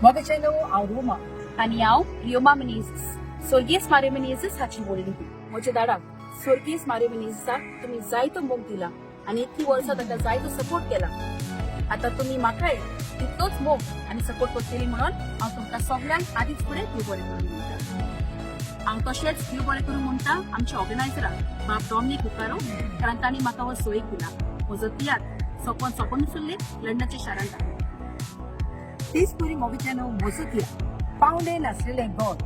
मोगाच्यानो, हांव रोमा. आनी हांव रियोमा मिनेझीस, स्वर्गीयस मारियो मिनेझीस हाची व्हडली. म्हज्या दाडाक, स्वर्गीयस मारियो मिनेझीसाक तुमी जायतो मोग दिला आनी इतली वर्सां ताका जायतो सपोर्ट केला. आतां तुमी म्हाकाय तितलोच मोग आनी सपोर्ट करतली म्हणून हांव तुमकां सगल्यांक आदींच फुडें देव बरें करूं म्हणटा. हांव तशेंच देव बरें करूं म्हणटा आमच्या ऑर्गनायझराक, बाब डॉमनीक हुकारो, कारण तांणी म्हाका हो सोयीक दिला. म्हजो तियात्र सोंपोन सोंपोन उरले लंडनच्या शारांत दाखयता. तेच परी मोगाच्यानो, म्हजो तियात्र पावंडे नासलेलें घर,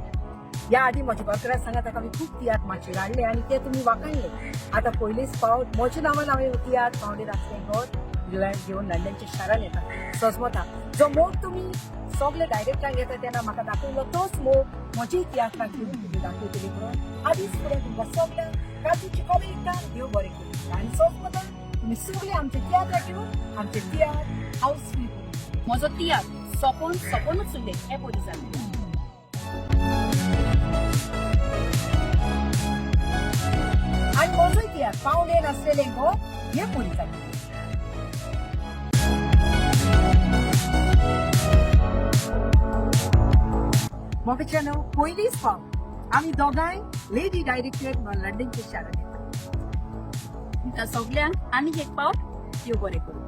ह्या आदी म्हज्या बाकरा सांगा ताका मी खूब तियात्र माचयेर हाडले आनी ते तुमी वाखाणले. आतां पयलीच फावट म्हज्या नांवान हांवें तियात्र पावंडे नासलें घर घेवन लंडनच्या शारान येता. सजमता जो मोग तुमी सगळे डायरेक्टरांक येता तेन्ना म्हाका दाखयलो, तोच मोग म्हजी तियात्राक घेवन तुमी दाखयतली म्हणून आदीच फुडें तुमकां सगळ्यांक काजूची कॉमेडिकान देव बरें करूं. आनी सजमता तुमी सगळे आमचे तियात्राक घेवन आमचे तियात्र हाऊसफूल करूं. म्हजो तियात्र सोंपोन सोंपोनूच उरले हें परी जालें. आणि म्हजोय तियात्र पावणे नासलेलें घर हे पुरी जालें. मोगाच्यानो, पयलीच फावट आमी दोगांय लेडी डायरेक्टर लंडनच्या शारांत येता. तुमकां सगल्यांक आनीक एक पावट देव बरें करूं.